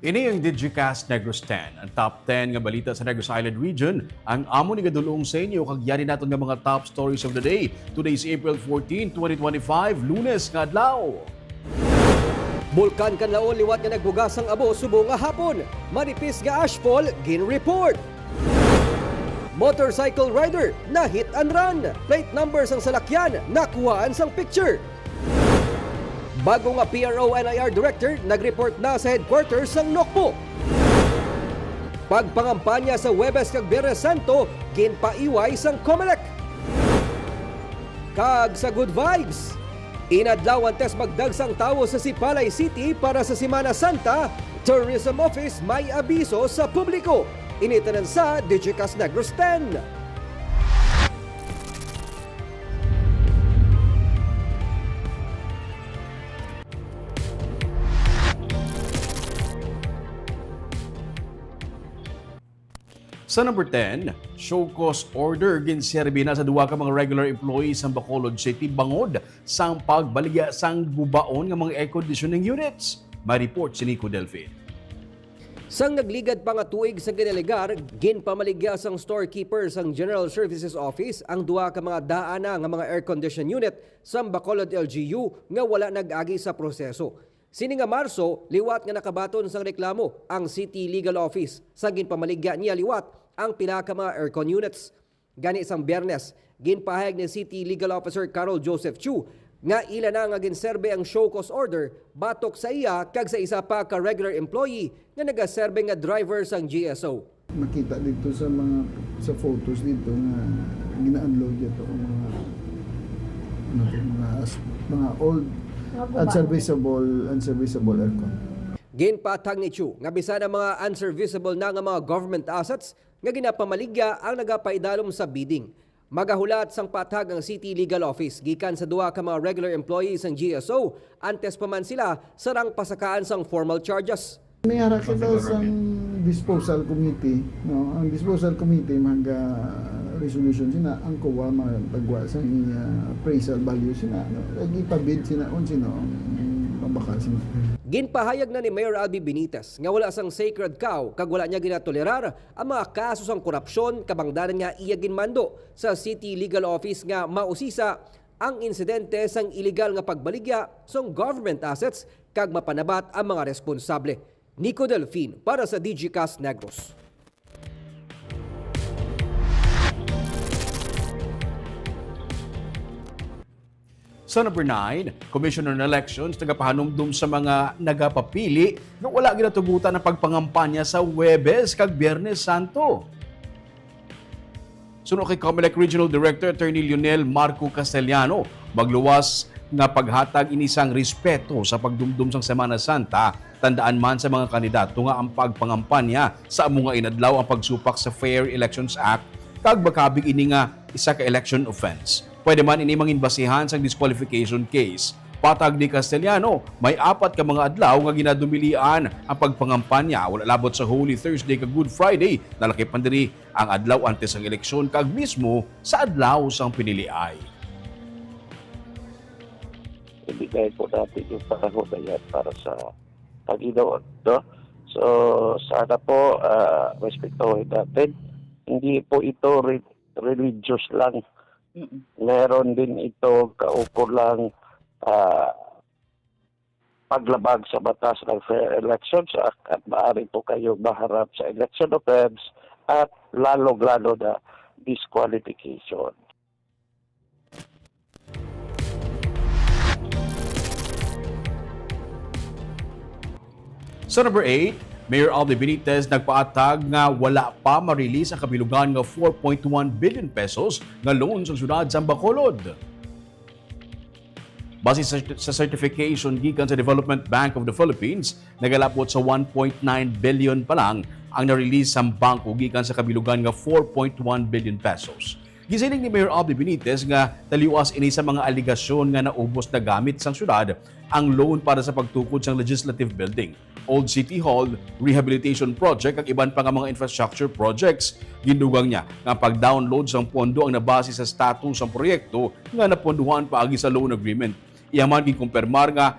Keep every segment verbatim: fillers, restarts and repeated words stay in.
Ini ang Digicast Negros ten, ang top ten nga balita sa Negros Island Region. Ang amo ni gadulong sa inyo kag yari naton nga mga top stories of the day. Today is April fourteen, twenty twenty-five, Lunes nga adlaw. Bulkan Kanlaon liwat nga nagbuga sang abo subong nga hapon. Manipis nga ashfall gin-report. Motorcycle rider na hit and run. Plate number sang salakyan nakuhaan sang picture. Bago nga P R O N I R director nag-report na sa headquarters sang Nokpo. Pagpangampanya sa Huwebes kag Biyernes Santo ginpaiway sang Comelec. Kag sa Good Vibes, inadlaw antes magdagsang tawo sa Sipalay City para sa Semana Santa, Tourism Office may abiso sa publiko. Ini tanan sa Digicast Negros ten. Sa number ten, show cause order ginserbi na sa duha ka mga regular employees sa Bacolod City bangod sang pagbaligya sang gubaon nga mga air conditioning units. May report si Nico Delfin. Sang nagligad pa nga tuig sa ginaligar, ginpamaligya sang storekeeper sang General Services Office ang duha ka mga daana nga mga air condition unit sa Bacolod L G U nga wala nag-agi sa proseso. Sini nga Marso, liwat nga nakabaton sang reklamo ang City Legal Office sa ginpamaligya niya liwat ang pila ka mga aircon units. Gani sang Biyernes, ginpahayag ni City Legal Officer Carol Joseph Chu nga ila na nga ginserbe ang show cause order batok sa iya kag sa isa pa ka regular employee nga nagaserbe nga driver sang G S O. Makita dito sa mga, sa photos dito nga gina-unload dito ang mga, ano to, mga as-, mga old, mga guba, unserviceable, unserviceable aircon. Ginpatag ni Chu nga bisan ang mga unserviceable na nga mga government assets nga ginapamaligya ang nagapaidalom sa bidding. Magahulat sang patag ang City Legal Office gikan sa duha ka mga regular employees sang G S O antes pa man sila sarang pasakaan sang formal charges. May ara kita sang disposal committee, no? Ang disposal committee maga-resolution sina, ang COA magpagwa sang iya appraisal value sina, no? Ipabid sina kung sino ang mabakal sina. Ginpahayag na ni Mayor Albee Benitez nga wala sang sacred cow kag wala niya ginatolerar ang mga kaso sang korupsyon, kabangdanan nga iya ginmando sa City Legal Office nga mausisa ang insidente sang iligal nga pagbaligya sang government assets kag mapanabat ang mga responsable. Nico Delfin para sa Digicast Negros. Sa number nine, Commissioner on Elections nagapahanumdom sa mga nagapapili nga wala ginatugutan ang pagpangampanya sa Huwebes kag Biyernes Santo. Suno kay Comelec Regional Director Attorney Lionel Marco Castellano, magluwas nga paghatag ini sang respeto sa pagdumdom sang Semana Santa, tandaan man sa mga kandidato nga ang pagpangampanya sa amo nga inadlaw ang pagsupak sa Fair Elections Act kag makabig ini nga isa ka election offense. Pwede man ini mangin basihan sang disqualification case. Patag ni Castellano, may apat ka mga adlaw nga ginadumilian ang pagpangampanya, wala labot sa Holy Thursday kag Good Friday, nalakip man diri ang adlaw antes sang eleksyon kag mismo sa adlaw sang piniliay. Ibigay po natin yung panahon na yan para sa Panginoon, no? So, sana po, ah, respetuhin natin. Hindi po ito re-, religious lang. Mm-mm. Meron din ito kaukulang, ah, paglabag sa batas ng Fair Elections Act at maaari po kayo maharap sa election offense at lalong-lalo na disqualification. Sa number eight, Mayor Albee Benitez nagpaatag nga wala pa ma-release ang kabilugan nga four point one billion pesos nga loan sa siyudad sa Bacolod. Base sa, sa certification gikan sa Development Bank of the Philippines, nagalabot sa one point nine billion pa lang ang na-release sang bangko gikan sa kabilugan nga four point one billion pesos. Gisiling ni Mayor Albee Benitez nga taliwas ini sa mga alegasyon nga naubos na gamit sang siyudad ang loan para sa pagtukod sang Legislative Building, Old City Hall, rehabilitation project, kag iban pa nga mga infrastructure projects. Gindugang niya nga ang pag-download sang pondo ang nabase sa status sang proyekto nga napondohan paagi sa loan agreement. Iya man ginkumpirmar nga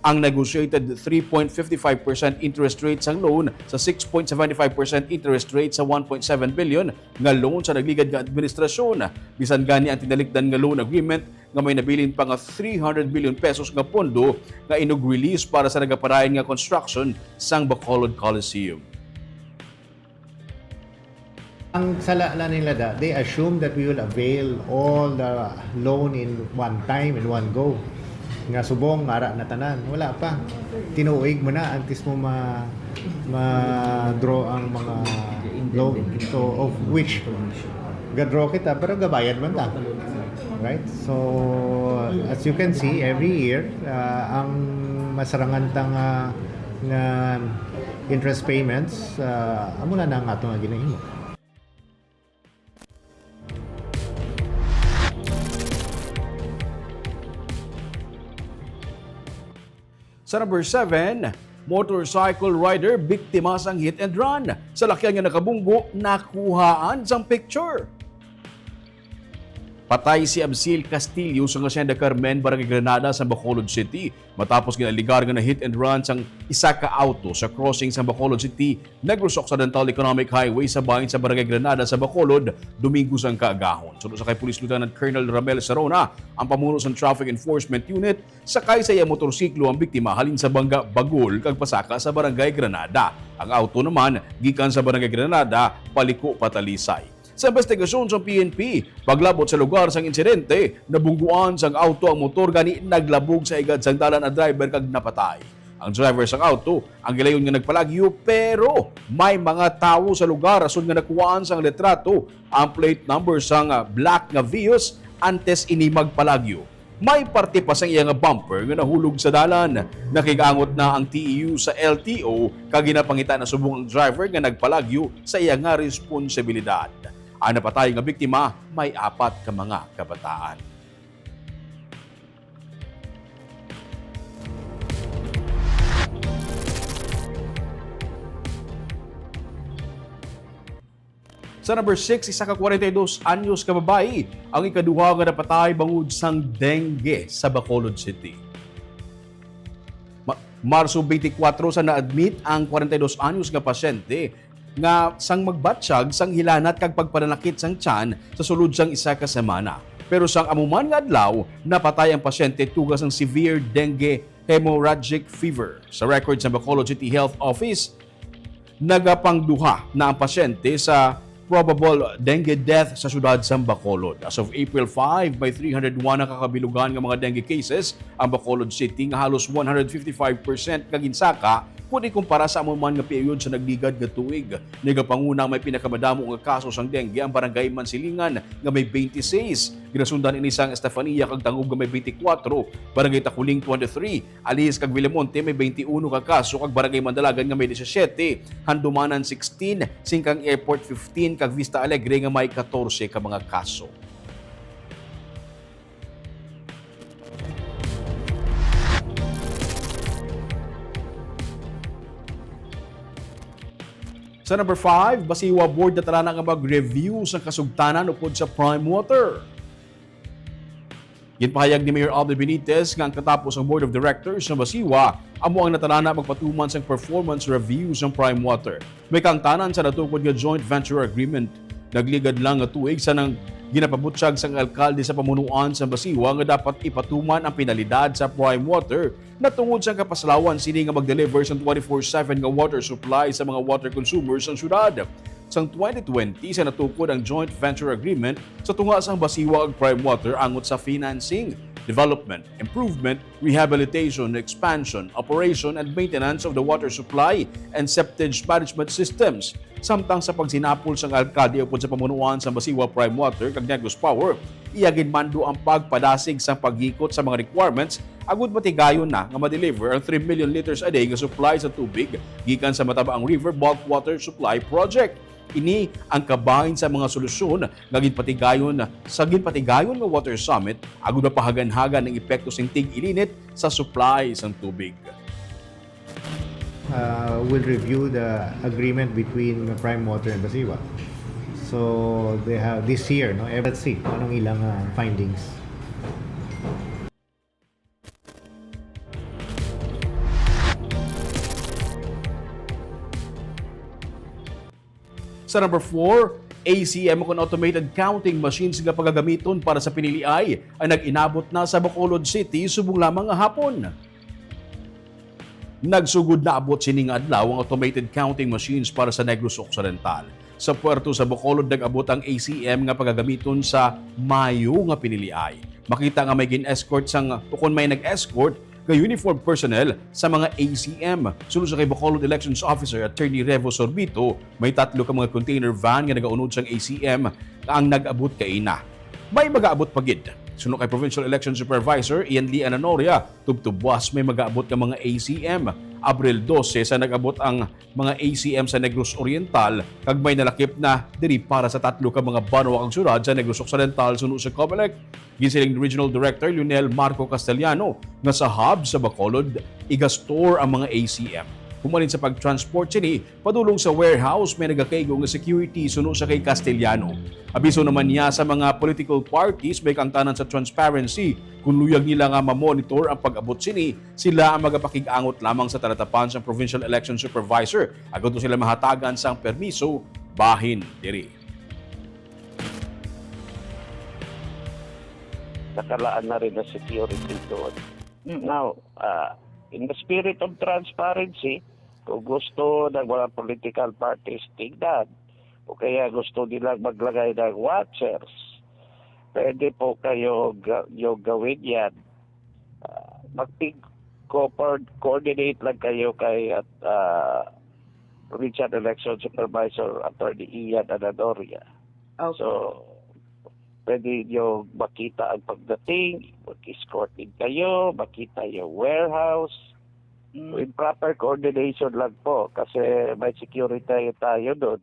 ang negotiated three point five five percent interest rate sang loan sa six point seven five percent interest rate sa one point seven billion nga loan sa nagligad nga administrasyon. Bisan gani ang tinalikdan nga loan agreement nga may nabilin pa nga three hundred billion pesos nga pondo nga inug-release para sa nagapadayon nga construction sang Bacolod Coliseum. Ang sala na nila da, they assume that we will avail all the loan in one time, in one go. Nga subong, ara na tanan. Wala pa. Tinuig mo na, antes mo ma, ma-draw ang mga loan. So, of which, ga-draw kita, pero gabayad man ta. Right? So, as you can see, every year, uh, ang masarangan ta nga, nga interest payments, uh, amo na ang ato nga ginahimo. Sa number seven, motorcycle rider biktima sang hit and run. Salakyan nga nakabunggo, nakuhaan sang picture. Patay si Absil Castillo sa Hacienda Carmen, Barangay Granada sa Bacolod City, matapos ginaligar nga na-hit and run sang isa ka auto sa crossing sa Bacolod City, Negros Occidental Economic Highway sa bahin sa Barangay Granada sa Bacolod, Domingo sang kaagahon. Suno sa kay Police Lieutenant Colonel Ramel Sarona, ang pamuno sang Traffic Enforcement Unit, sakay sa iya motorsiklo ang biktima halin sa Banga Bagol kag pasaka sa Barangay Granada. Ang auto naman gikan sa Barangay Granada paliko pa Talisay. Sa investigasyon sa P N P, paglabot sa lugar sang insidente, nabungguan sang auto ang motor gani naglabog sa igad sang dalan ang driver kag napatay. Ang driver sang auto ang gilayon nga nagpalagyo, pero may mga tawo sa lugar rason nga nakuhaan sang litrato ang plate number sang black nga Vios antes ini magpalagyo. May parte pa sang iya nga bumper nga nahulog sa dalan. Nakig-angot na ang T E U sa L T O kag ginapangita na subong ang driver nga nagpalagyo sa iya nga responsibilidad. Ang napatay nga biktima may apat ka mga kabataan. Sa number six, isa ka kwarenta y dos anyos ka babayi ang ikaduha nga napatay bangod sang dengue sa Bacolod City. Ma-, Marso twenty-four sa na-admit ang kwarenta y dos anyos nga pasyente nga sang magbatsyag sang hilanat kag pagpananakit sang tiyan sa sulod sang isa ka semana. Pero sang amo man nga adlaw, napatay ang pasyente tuga sang severe dengue hemorrhagic fever. Sa record sa Bacolod City Health Office, nagapangduha na ang pasyente sa probable dengue death sa siyudad sang Bacolod. As of April five, may three hundred one na kakabilugan nga mga dengue cases ang Bacolod City, nga halos one hundred fifty-five percent ka ginsaka kon ikumpara sa amo man nga period sa nagligad nga tuig. Nagapanguna may pinakamadamo nga kaso sang dengue ang Barangay Mansilingan, nga may twenty-six. Ginasundan ini sang Estefania kag Taŋub nga may twenty-four, Barangay Taculing twenty-three, Alihis kag Villamonte may twenty-uno ka kaso, kag Barangay Mandalagan nga may disisiete, Handumanan sixteen, Singkang Airport fifteen, kag Vista Alegre nga may katorse ka mga kaso. Sa number five, Basiwa Board natalana nga mag-review sa kasugtanan upod sa Prime Water. Ginpahayag ni Mayor Aldo Benitez nga ang katapo sang Board of Directors sa Basiwa amo ang natalana magpatuman sang performance review sang Prime Water. May kaangtanan sa natukod nga joint venture agreement. Nagligad lang nga tuig sa nang ginapabutyag sang alkalde sa pamunuan sa Basiwa nga dapat ipatuman ang penalidad sa Prime Water natungod sa kapaslawan sini nga mag-deliver sang twenty-four seven nga water supply sa mga water consumers sang syudad. Sang twenty twenty sa natukod ang joint venture agreement sa tunga sang Basiwa ug Prime Water angot sa financing, development, improvement, rehabilitation, expansion, operation, and maintenance of the water supply and septage management systems. Samtang sa pagsinapol sang alkalde upod sa pamunuan sang Basiwa Prime Water kag Negros Power, iya ginmando ang pagpadasig sang paghikot sa mga requirements agud matigayon na nga ma-deliver ang three million liters a day nga supply sa tubig gikan sa Matabaang River Bulk Water Supply Project. Ini ang kabahin sa mga solusyon nga ginpatigayon sa ginpatigayon nga Water Summit agud mapahaganhagan ang epekto sing tig-ilinit sa supply sang tubig. Uh, we'll review the agreement between Prime Water and Basiwa. So they have this year, no? Let's see kung anong ilang uh, findings. Sa number four, A C M kon automated counting machines nga pagagamiton para sa piniliay ang nag-inabot na sa Bacolod City subong lamang nga hapon. Nagsugod na abot sini nga adlaw ang automated counting machines para sa Negros Occidental. Sa puerto sa Bacolod, nag-abot ang A C M nga pagagamiton sa mayo nga piniliay. Makita nga may gin-escort sang, o kon may nag-escort nga uniform personnel sa mga A C M. Suno sa kay Bacolod Elections Officer Attorney Revo Sorbito, may tatlo ka mga container van nga nagaunod sang A C M ang nag-abot kaina. May magaabot pa gid. Suno kay Provincial Election Supervisor Ian Lee Ananoria, tubtubwas may magaabot nga mga A C M. Abril dose sa nag-abot ang mga A C M sa Negros Oriental, kag may nalakip na diri para sa tatlo ka mga banwa kag syudad sa Negros Occidental, suno sa Comelec. Ginsiling ni Regional Director Lionel Marco Castellano nga sa hub sa Bacolod, iga-store ang mga A C M. Human sa pag-transport sini padulong sa warehouse, may nagakaigo nga security, suno sa kay Castellano. Abiso naman niya sa mga political parties, may kaangtanan sa transparency. Kung luyag nila nga ma-monitor ang pag-abot sini, sila ang magapakig-angot lamang sa talatapan sang Provincial Election Supervisor agod to sila mahatagan sang permiso bahin diri. Nakalaan na rin ang security doon. Mm. Now, ah, in the spirit of transparency, kung gusto ng mga political parties, tignan. O kaya gusto nilang maglagay ng watchers, pwede po kayo ga-, yung gawin yan. Ah, magpig-, co-, coordinate lang kayo kay at, ah, Provincial Election Supervisor Attorney Ian Anadoria. Okay. So, pwede nyo makita ang pagdating, mag-escort din kayo, makita yung warehouse. Mm. In proper coordination lang po kasi may security tayo doon.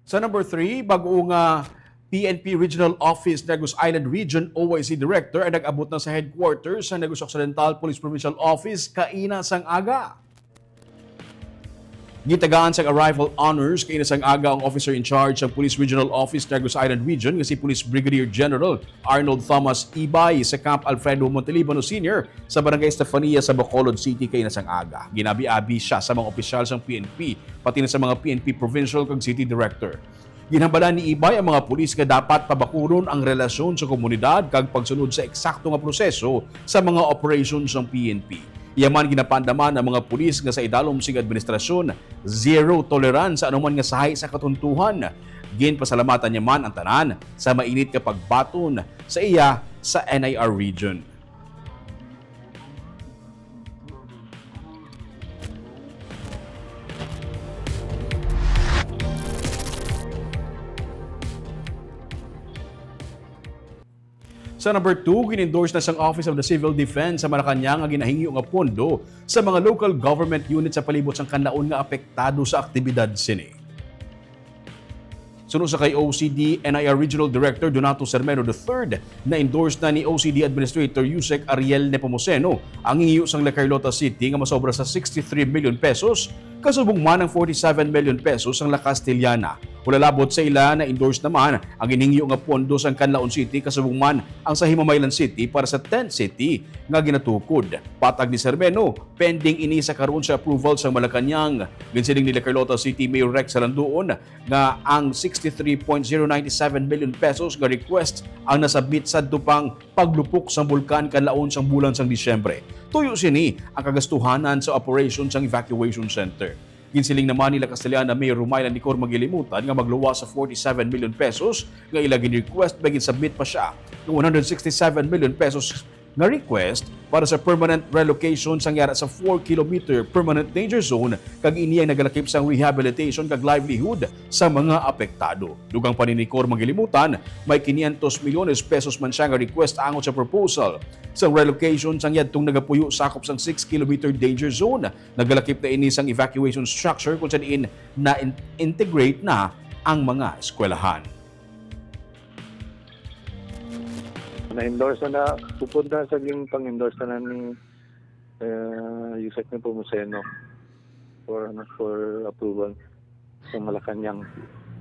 Sa number three, bag-o nga P N P Regional Office Negros Island Region, O I C Director ang nag-abot na sa headquarters sa Negros Occidental Police Provincial Office kaina sang aga. Gitagaan sang arrival honors kaina sang aga ang officer in charge sang Police Regional Office Negros Island Region nga si Police Brigadier General Arnold Thomas Ibay sa Camp Alfredo Montelibano Senior sa Barangay Estefania sa Bacolod City kaina sang aga. Ginabi-abi sia sa mga opisyal sang P N P, pati na sa mga P N P provincial kag city director. Ginhambalan ni Ibay ang mga pulis nga dapat pabakuron ang relasyon sa komunidad kag pagsunod sa eksakto nga proseso sa mga operasyon sang P N P. Iya man ginapaandaman ang mga pulis nga sa idalom sing administrasyon, zero tolerance sa anuman nga sahi sa katuntuhan. Ginpasalamatan niya man ang tanan sa mainit nga pagbaton sa iya sa N I R region. Sa number two, gin-endorse na sang Office of the Civil Defense sa Malacañang ang ginahingyo nga pondo sa mga local government unit sa palibot sang Kanlaon nga apektado sa aktibidad sini. Suno sa kay O C D N I R Regional Director Donato Sermeno the third, na-endorse na ni O C D Administrator Usec Ariel Nepomuceno ang hingyo sang La Carlota City nga masobra sa sixty-three million pesos, kasubong man ang forty-seven million pesos sang La Castellana. Hulalabot sa ila, na-endorse naman ang ginhingyo nga pondo sang Canlaon City, kasubong man ang sa Himamaylan City para sa tent city nga ginatukod. Patag ni Sermeno, pending ini sa karon sa approval sang Malacañang. Ginsiling ni La Carlota City Mayor Rex Salanduon nga ang sixty-three point zero nine seven million pesos nga request ang nasubmit sadto pang paglupok sang bulkan Canlaon sang bulan sang Disyembre. Tuyo sini ang kagastuhanan sa operation sang evacuation center. Ginsiling naman ni La Castellana Mayor Rumaylan Nicor Magilimutan nga magluwas sa forty-seven million pesos nga ila gin-request, may gin-submit pa sia nga one hundred sixty-seven million pesos nga request para sa permanent relocation sang yara sa four kilometer permanent danger zone, kag ini ang nagalakip sang rehabilitation kag livelihood sa mga apektado. Dugang pa ni Nicor Magilimutan, may quinientos milyones pesos man sia nga request angot sa proposal sang relocation sang yadtong nagapuyo sakop sang six kilometer danger zone. Nagalakip na ini sang evacuation structure kung sa diin na-in-, integrate na ang mga eskwelahan. Na-endorse na, na, pupunta sa yung pang-endorse na ni, eh, Usec Nepomuceno for, ano, for approval sa Malacañang.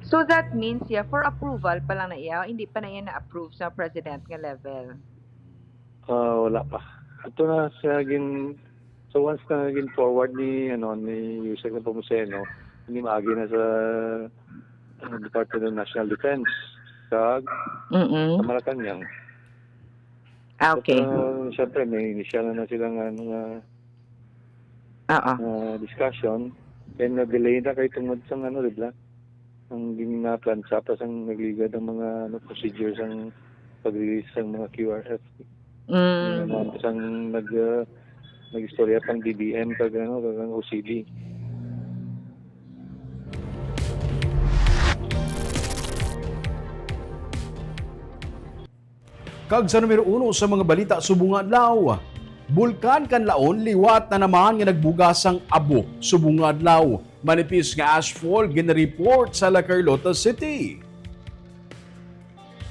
So that means, yeah, for approval pa lang na iya, hindi pa na iya na-approve sa president nga level. Ah, wala pa. Ato na siya gin-, so once na gin-forward ni, ano, ni Yusek Nepomuceno, ini maagi na sa, ah, Department of National Defense sa, Mm-mm. sa Malacañang. Ah, okay. At, ah, syempre, may initial na, na silang, ano, nga, Oo. ah, discussion. Then, na-delay na kay tungod sa, ano, di ba? Ang gin-, na-plan sa pa sang nagligad ang mga, ano, procedures ang pag-release sang mga Q R F. Mm. Yung mga sang nag-, ah, nag-istorya pang B B M kag, ano, kag ang O C D. Kag sa numero uno sa mga balita subong nga adlaw, Bulkan Kanlaon liwat na naman nga nagbuga sang abo subong nga adlaw. Manipis nga ashfall ginreport sa La Carlota City.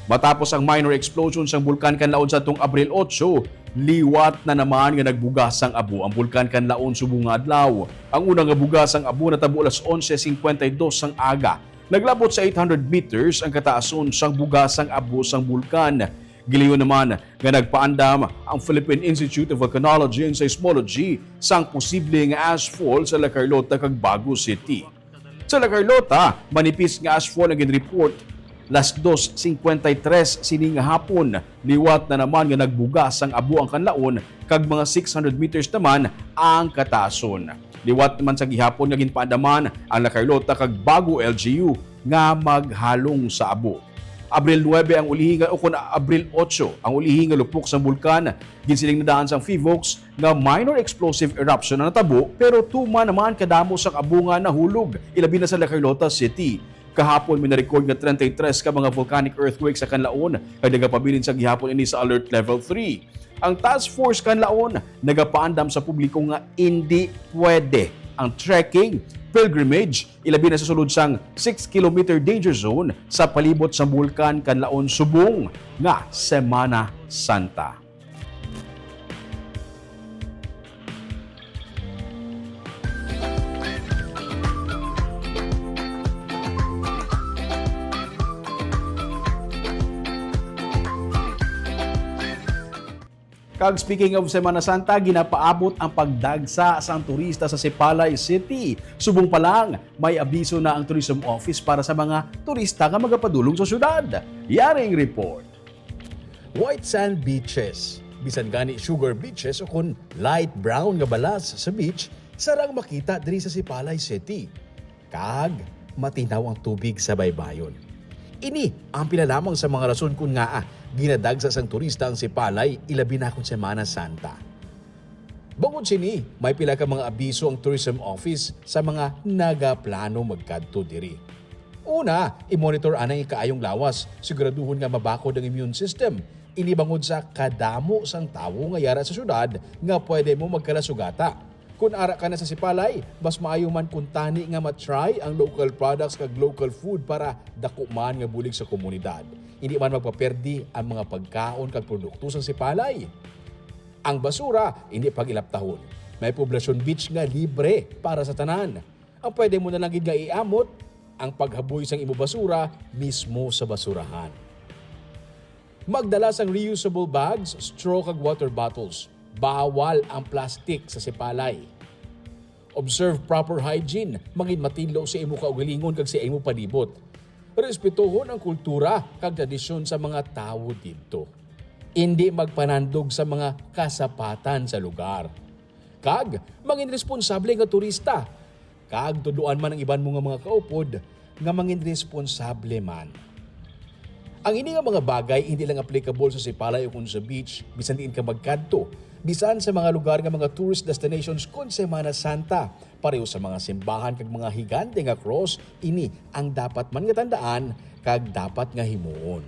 Matapos ang minor explosion sang Bulkan Kanlaon sa tung Abril otso, liwat na naman nga nagbuga sang abo ang Bulkan Kanlaon subong nga adlaw. Ang una nga buga sang abo natabo alas onse cincuenta y dos sang aga. Naglabot sa eight hundred meters ang kataason sang buga sang abo sang bulkan. Gilayon naman nga nagpaandam ang Philippine Institute of Volcanology and Seismology sang posible nga ashfall sa La Carlota kag Bago City. Sa La Carlota, manipis nga ashfall ang gin-report. Las dos cincuenta y tres sini nga hapon, liwat na naman nga nagbuga sang abo ang kanlaon kag mga six hundred meters naman ang kataason. Liwat naman sa gihapon nga ginpaandaman ang La Carlota kag Bago L G U nga maghalong sa abo. Abril nuebe ang ulihi nga, o kon Abril otso, ang ulihi nga lupok sang bulkan. Ginsiling na daan sang PHIVOLCS nga minor explosive eruption ang natabo, pero tuman naman kadamo sang abo nga nahulog, ilabi na sa La Carlota City. Kahapon, may na-record nga treinta y tres ka mga volcanic earthquake sa Kanlaon, kag nagapabilin sa gihapon ini sa Alert Level three. Ang Task Force Kanlaon nagapaandam sa publiko nga indi pwede ang trekking, pilgrimage, ilabi na sa sulod sang six kilometer danger zone sa palibot sa Bulkan Kanlaon subong nga Semana Santa. Kag speaking of Semana Santa, ginapaabot ang pagdagsa sang turista sa Sipalay City. Subong pa lang, may abiso na ang Tourism Office para sa mga turista nga magapadulong sa syudad. Yari ang report. White sand beaches, bisan gani sugar beaches o kon light brown nga balas sa beach, sarang makita diri sa Sipalay City. Kag matinaw ang tubig sa baybayon. Ini ang pila lamang sa mga rason kon ngaa ginadagsa sang turista ang Sipalay, ilabi na kon Semana Santa. Bangod sini, may pila ka mga abiso ang Tourism Office sa mga nagaplano magkadto diri. Una, i-monitor anay ang kaayong lawas, siguraduhon nga mabakod ang immune system. Ini bangod sa kadamo sang tawo nga yara sa syudad nga pwede mo magkalasugata. Kon ara ka na sa Sipalay, mas maayo man kuntani nga ma-try ang local products kag local food para dako man nga bulig sa komunidad. Indi man magpaperdi ang mga pagkaon kag produkto sang Sipalay. Ang basura, indi pag-ilaptahon. May Poblacion Beach nga libre para sa tanan. Ang pwede mo na lang gid nga iamot, ang paghaboy sang imo basura mismo sa basurahan. Magdala sang reusable bags, straw kag water bottles. Bawal ang plastic sa Sipalay. Observe proper hygiene, mangin matinlo sa imo kaugalingon kag sa imo palibot. Respetuhon ang kultura kag tradisyon sa mga tawo didto. Indi magpanandog sa mga kasapatan sa lugar. Kag mangin responsable nga turista. Kag tudloan man ang iban mo nga mga kaupod nga mangin responsable man. Ang ini nga mga bagay hindi lang applicable sa Sipalay o kon sa beach, bisan diin ka magkadto, bisan sa mga lugar nga mga tourist destinations kon Semana Santa. Pareho sa mga simbahan kag mga higante nga cross, ini ang dapat man nga tandaan kag dapat nga himuon.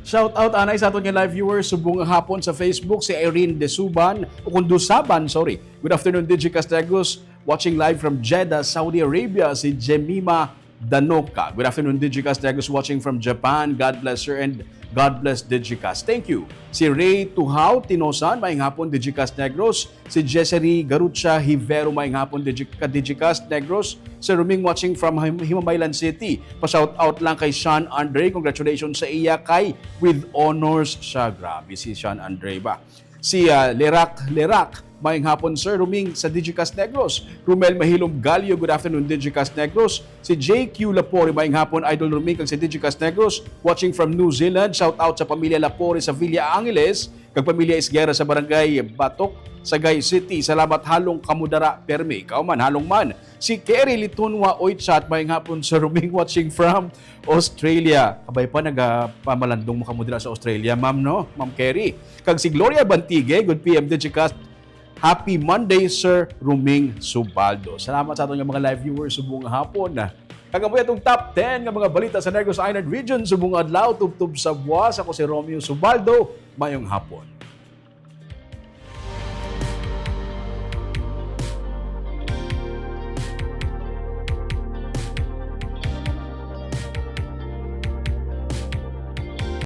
Shout out anay sa aton nga live viewers subong nga hapon sa Facebook, si Irene Desuban, o kung Dusaban, sorry. Good afternoon, D J Castegus. Watching live from Jeddah, Saudi Arabia, si Jemima Danoka. Good afternoon, Digicast Negros, watching from Japan. God bless, sir, and God bless Digicast. Thank you. Si Ray Tuhaw Tinosan, maayong hapon, Digicast Negros. Si Jessery Garucha Hivero, maayong hapon, Digi-, ka Digicast Negros. Sir Roming, watching from Him-, Himamaylan City. Pa-shout out lang kay Sean Andre. Congratulations sa iya kay with honors siya. Grabe si Sean Andre ba? Si, ah, Lerak Lerak, maayong hapon, Sir Roming, sa Digicast Negros. Romel Mahilom Galio, good afternoon, Digicast Negros. Si J Q Lapore, maayong hapon, Idol Roming, kag sa Digicast Negros, watching from New Zealand. Shout out sa pamilya Lapore sa Villa Angeles, kag pamilya Isguera sa Barangay Batok, Sagay City. Salamat, halong kamo dara, permi. Ikaw man, halong man. Si Kerry Litunwa Oychat, maayong hapon, Sir Roming, watching from Australia. Kabay pa, nagapamalandong mo kamo dira sa Australia, ma'am, no? Ma'am Kerry. Kag si Gloria Bantigue, good P M Digicast. Happy Monday, Sir Roming Subaldo. Salamat sa aton nga mga live viewers subong nga hapon. Kag amo atong top ten nga mga balita sa Negros Island Region subong nga adlaw, tubtob sa buwas. Ako si Romeo Subaldo. Maayong hapon.